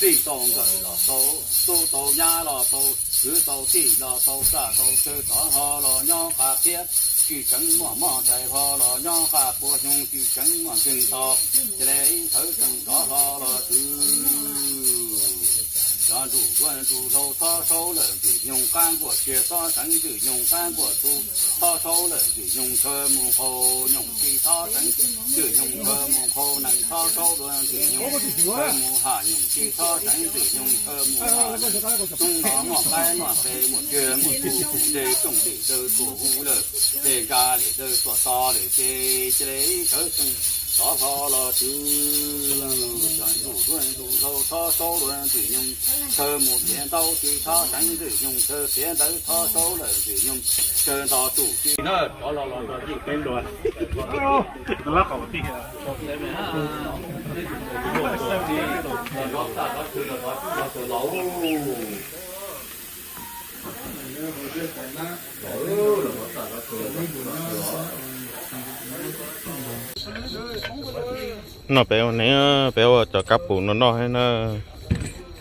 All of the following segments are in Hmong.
Tij tau nkawm los tau, tub tau nyab los tau, kwv tau tij los tau, txaj tau chaw rov hlo los nyob qab thiab, tsis tseev muaj mob tais hlo los nyob qab puas xyoo, tsis tseev muaj nkeeg to, cia li ib thawv xeem rov hlo los twb. Cov ntsuj duab ntsuj hlauv txhob saub lawm ntxwg nyoog, qab nkuaj tsiag txhob tseev ntxwg nyoog, qab nkuaj txhu txhob saub lawm ntxwg nyoog, chaw mus qaug nyoog tsis txhob tseev ntxwg nyoog, chaw mus qaug nees txhob saub dua ntxwg nyoog, chaw mus haj nyoog tsis txhob tseev ntxwg nyoog, chaw mus haj nyoog. Hnub no muaj qaib muaj qe muaj tsiaj muaj txhu, mus de rooj lim dawb tuaj huv lawm, de ntsa lim dawb tuaj to lawm ces cia li ib thawv xeem rov hlo los twb. Cov ntsuj duab ntsuj hlauv txhob saub dua ntxwg nyoog, chaw mus txiav ntaub tsis txhob tseev ntxwg nyoog, chaw txiav ntawv txhob saub lawm ntxwg nyoog, chaw nto tus tsis na rov los los nto tij peb ntua. No peb ua ne, peb ua cov kab pum no noj thiab na.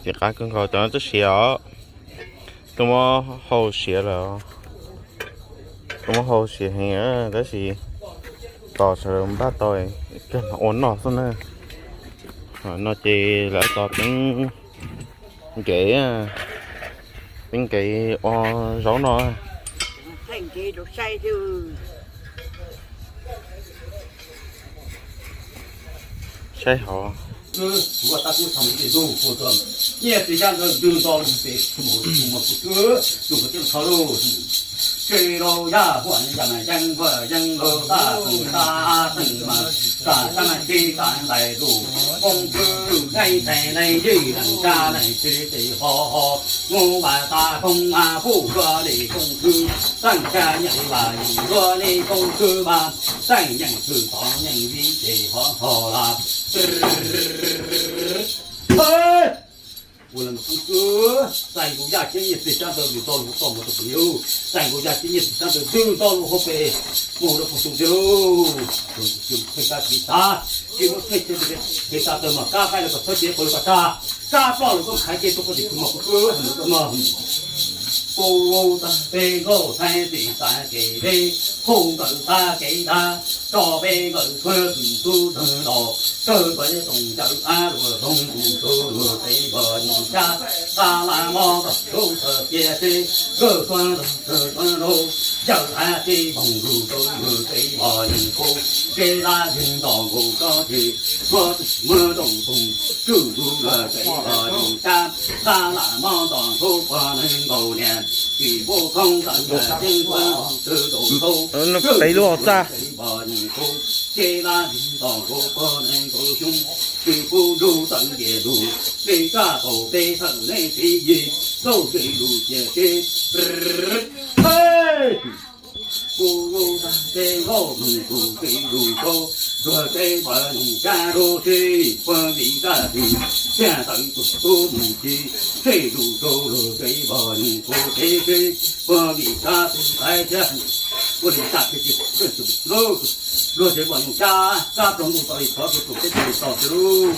Txiv qab kawg nkaus, cov no twb siav os. Twb muab hau siav lawm. Twb muab hau siav heev tab sis tos sawv daws npaj tau kawg ua noj xwb na. No ces lawv tos peb nkev, peb nkev ua zaub no. Saib hov. Nyiaj txiag zaj ntawd ntws nto lug pem mus kuv twb tus kuv thiaj tho lauj. Tsis lauj yaj huam yam yeeb huam yeeb lauj, taj teej taj teej mas, tas sab mas tsis tas ntais lug, koob khwb neej tais neej yij leej tsa leej tsis tes ho ho, mus vas tas koob mas kuj dua li koob khwb, txeej tsa nyeem li vas yeej dua li koob khwb mas, txeej nyeem tshwm txom nyeem viv ces ho ho las. Ua li no, txais nkaus yaj thiab nyiaj txiag tsab ntawd mus tau lug toj mus rau pem lauj, txais nkaus yaj thiab nyiaj txiag tsab ntawd ntws tau lug hauv pes mus rau puag xyoo tiag lauj. Txheej kab kev tag, tsis muaj txheej kev tag tawg mas kab qaib los kom txhob cev qw kom tag, kab ploj los koj khaiv kev tuaj koj tim khwv mog kuv twb hais mus koj mog. Kuv tag peb nkauj thaij txim tag kev deb, hu nkawm tag kev tag, tso peb nkawm tshuab txwm tub tawg los, tsawg txawv toom cawv ab luag roog tus tub luag tsev pog nus cab, qab lam mob kom lub tawg cia seb, nkawg tuag tawg tuag rau, yawg ab tib moog lug rau luag tsev pog nus kuv, kev lab yawg nto nkaus tsob ceg, tshuab txwm muab rau toom tswj lug luag tsev pog nus cab, qab lam mob nto nkaus pog neeg nkaus niam, tsis pub khoob tawm yam ceeb tuag twg rau tau, tswj lug luag tsev pog nus kuv, kev lab yawg nto nkaus pog neeg nkaus xyoo, tsis pub nrug tawm ntiag lug, peb tsa tau peb thawm nej txiv yig, txauj tsis lug cia seb. Kuv tag peb nkauj moog kuv tsis lug rau, luag tsev pog nus cab rau seb puag vim tag twg, txiag tawm tus tub mus tsis, seb lug rau luag tsev pog nus kuv tsev seb puag vim tag twg lawm thiab. Ua li tag twg tsis, luag tsev pog nus cab, cab plaub ntuj tau li thov txug tus teb tug li tau tiag lauj.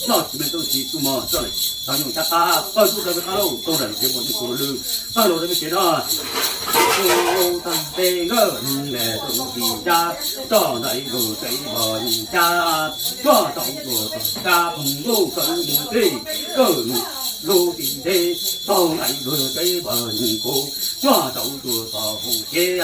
Noj tsis me txooj tsis tu mog txoj li, thov nyooj cab qab pawg tub tawg qab lauj, tau nram tsev pog nus kuv lwg pawg lug rau peb tsev no. Kuv tag peb nkawj le tau tus cab, tso ntawm luag tsev pog nus cab, tsuag tau luag tsev kab pog ntuj tawm mus txij, kawg nus lub tim teb, tau ntawm luag tsev pog nus kuv, tsuag tau tuag txog hauv kev,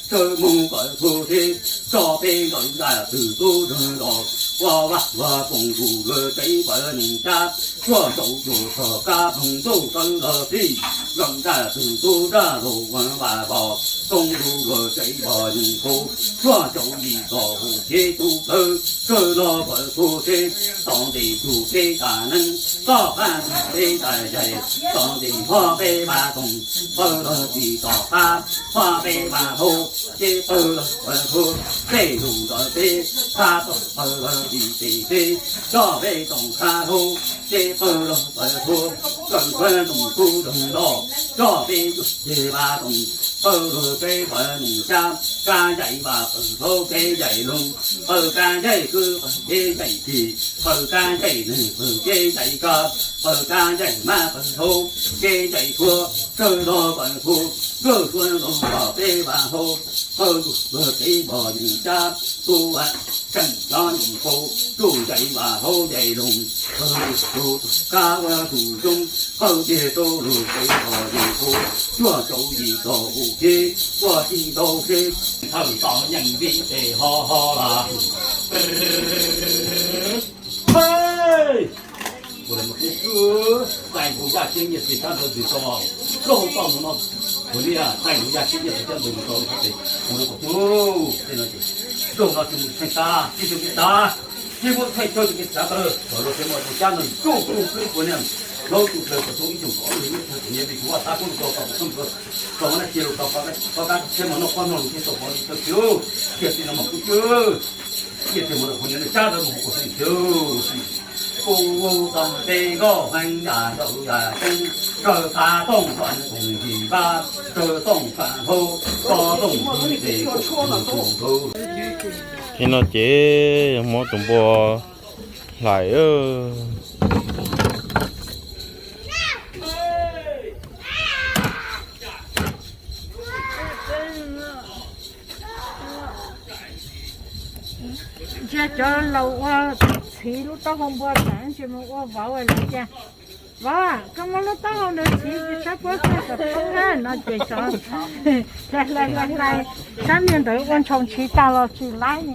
tsawg moog pawg txhua tsev, tso peb nkawd zaj twg tub tawg los, ua vaj ua koog tus luag tsev pog nus cab, tsuag tau tuag txog kab pog ntuj tawm los txij, nkawd zaj twg tub zaj los ua vaj vog, koog tus luag tsev pog nus kuv, tsuag tau yim txog hauv kev tub tawg, tsawg los pawg txhua tsev, tom ntej tug kev tas neeg, toj qab tug kev tas yaig, tom ntej hov peb vaj toog, pawg los tsis tom qab, hov peb vaj hauv, ces pawg los pawg hauv, tej lug ntawd peb txhab tom pawg los Tis tis tis, coj peb toom kha hauv, ces qawg los pawg hauv, kawm khuav toom kuv doog los, coj peb yuav ces vaj toom, qawg los peb pawg noom xyab, kab yaim vaj pawg hauv kev yaim loog, pawg kab yaim kwv pawg kev yaim tis, pawg kab yaim neeg pawg kev yaim kab, pawg kab yaim mab pawg hauv kev yaim tuag, kawg los pawg hauv, kawg tuag los peb vaj hauv, qawg los peb pawg yeej xyab, tuag tseem cov yeej kaus, tsuj yaim vaj hauv yaim loog, qawg lug tus kab ua tus zoo, qawg tiag rau lug peb pawg yeej kaus, cuaj caum yim tog u kev, ua tsis tau kev, thawj tog yeej vim tes ho ho las. Hei! Kuv le mas kuv kwv, txais kuv yaj siab nyiaj txiag cab ntawd ntws tau, plaub hau toj mus no, kuv li txais kuv yaj siab nyiaj txiag cab ntawd ntws tau, kuv le kuv kwv, tej no ces, plaub hau no ces mus theej tag, tib tug li tag, tib muab theej tsawg tus li tsav tawg, kom luag tej muaj tus cab ntawd tsuj tsuj twb kuv niag, hlaub tsuj plawg kom tau ib tug kom ob tug nyiaj txiag, kuv niam vim kuv vaj xav kuv lug tau kom kuv txhob mus tau, tau mas nag cia lug tau pab kab thiab mas noj pob noj lus thiab tau pov li tawg kiag, kiag tij no mas kuv kwv, kiag tij mas kuv niam cab ntawd mus kuv xeeb kiag. Kuv tau tej nkauj heev yam zaum yam tseeb, raws qab tooj fam koom yim pab, raws tooj fam hauv, raws tooj yim tes kuj tus tus. Tib no ces muab tus npua hlais. Ntsia cov laus ua txhiv lub taub hau npua tas ntsis mus ua vauv lawm tias, vauv, koj muab lub taub hau ntawd txhiv tsis tshab puab koj kom thoob na no ces cov hlais hlais hlais hlais, sab niag ntawd ua ntshau ntshis tag los tsis laib ne.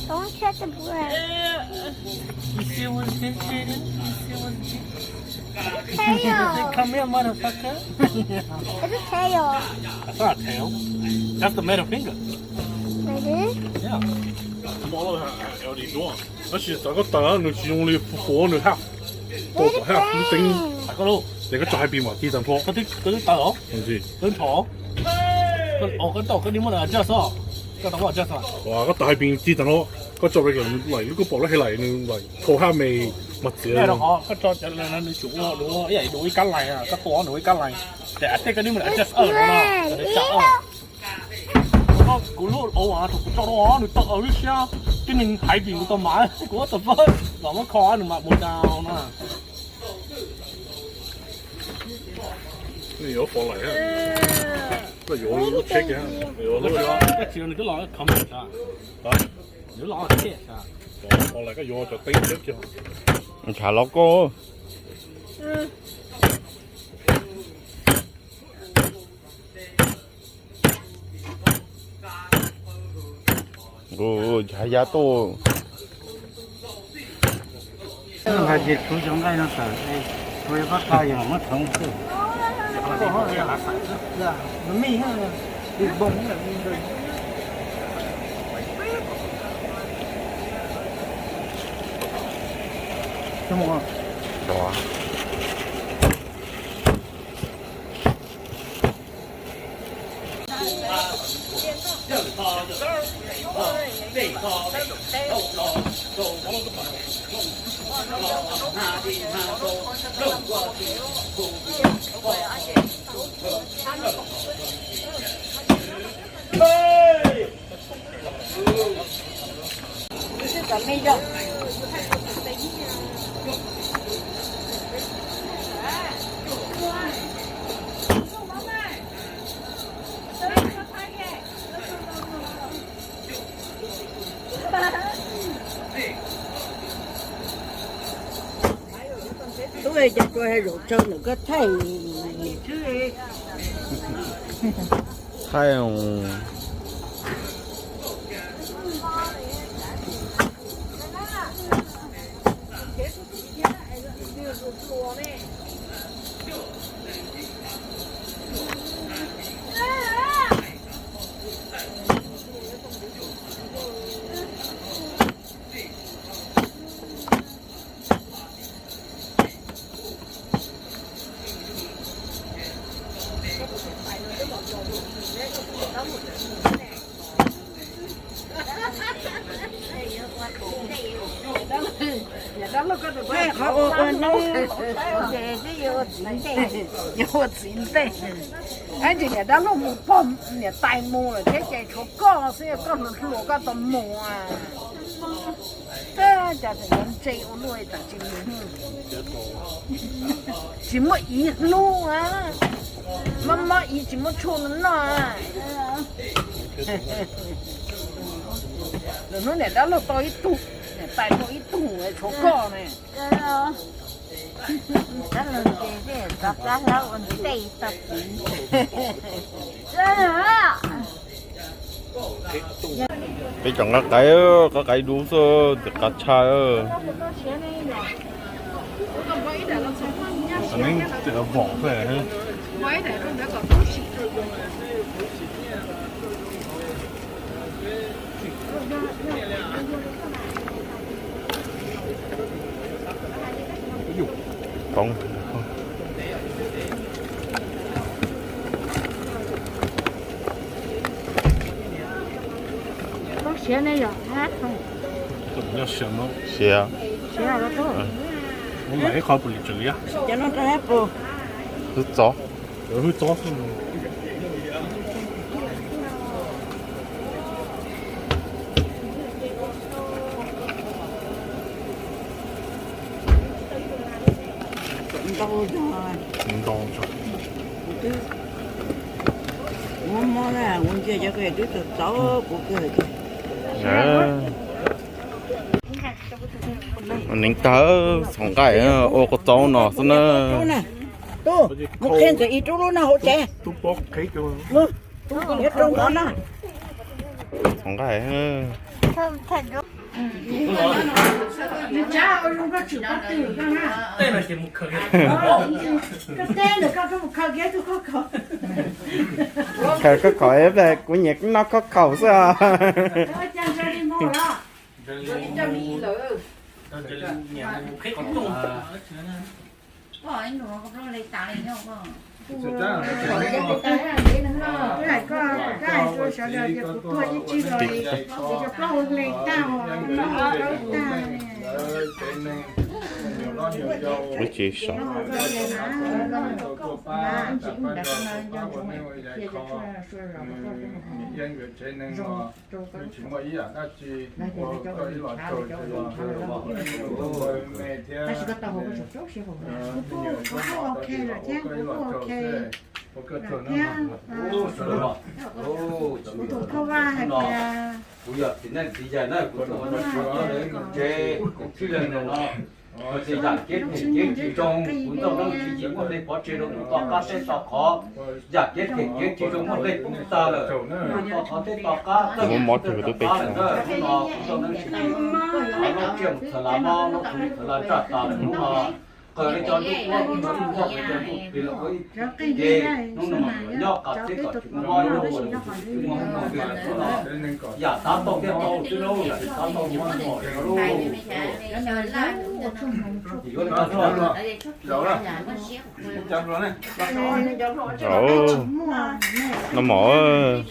Don't check the bread. You see what's this, Jaden? You see what's this? It's a tail. Come here, motherfucker. It's a tail. That's not a tail. That's the middle finger. Really? Yeah. Tab sis xav koj tawm nws tsis zoo li fuv nws haj. Tau tom haj lub teeb. Koj lub, ces koj tso hais pis mam tig tag nrho. Koj twb tawm os. Koj tau koj di muab adjust os. Koj tau koj adjust os. Koj tawm hais pis tig tag nrho. Koj tso regular nws laim lub koj pom lub hais laim nws laim thau haj me mas txiav. Koj tso nws tsum ua ib yam li ua ib kab line, koj tua nws ua ib kab line. Ces tej koj di muab adjust no no. Kuv lub auv thaum kuv tso rau nws tawm lub siab, tib neeg hais pis kuv tau mas kuv ua tau fab los muab kho nws mam mus down no. Yuav fov lais, koj yuav lub tsheb kiag, yuav lub, koj tsis nws twb los khov mus sas, nws los thiaj sas, fov lais koj yuav cov teeb thiab kiag. Ntshav los koj. Ntshav ya tuaj. Hais tias tshuav cov nqaij no tawm, tshuav cov qab qha yog muab thov xwb. Tub, cas tsuas hais zaum tsawg ntawm koj thaij. Thaij. Dab laug koj tus qhov ua ua no, ces twb yuav ua txiv ntej, yuav ua txiv ntej. Tab sis niam dab laug mus pog niam tais mus lawm thiab ces tshuav koj xwb, koj hluas hluas koj tau mus. Tab cas tseem yuav ntse ua luaj tam sim no. Tsis muaj iv hlub a, mob mob iv tsis muaj tshuaj noj a. Lwm hnub niam dab laug tau ib tug, niam tais tau ib tug tshuav koj ne. Peb cov nqa qaib, nqa qaib dub xwb, tus qav tshaj. Poob. Siav. Siav. Ib qho pus lis tsawv li. Wb txob. Wb txob xwb. Ntau zog. Ntau zog. Kuv twb muab mob na, kuv ntsia cov kws twb txaus txaus kuv kawg. Neev tag, txhoov nqaij ua kua txob no xwb na. Mus qhia ntxawm ib rub lub no hauv tsev. Txhoov nqaij. Khaws khaub khaum, kuv nyiam noj khaub khaum xwb os. Wb tsis sov. Tsis muaj ib yam dab tsi, ua koj ib los tsaug, me thiab me nyuam ua koj ib los tsaug xwb, ua koj tsaug na. Kuv yog txiv neej txiv yaig na, kuv tuaj ua noj ua tswv tsev, kuv tib leeg no, txhua yam kev phem kev tsis zoo, kuv Ntxoov Noob Tswv Yim muaj dlej pov tseg rau kuv tom qab teb tom qhov. Yam kev phem kev tsis zoo muaj dlej pub tag lawm, tom qhov teb tom qab txawj mus txawj qab lawm na. Hnub no kuv Ntxoov Noob Tswv Yim, lub tsiaj mus txhawv las mob, lub qhwv txhawv las ntsaj tas lawm hnub no. Qhwv li cov ntuj kuab, ntuj kuab qhwv cov ntuj plig los ua ib ce, hnub no mas yuav nyob qab teb kom tsis muaj mob, yuav muaj mob, hnub no yam tab tau thiaj tau xwb lauj, yam tsis tab tau muab noj lawm lauj. Noj mov.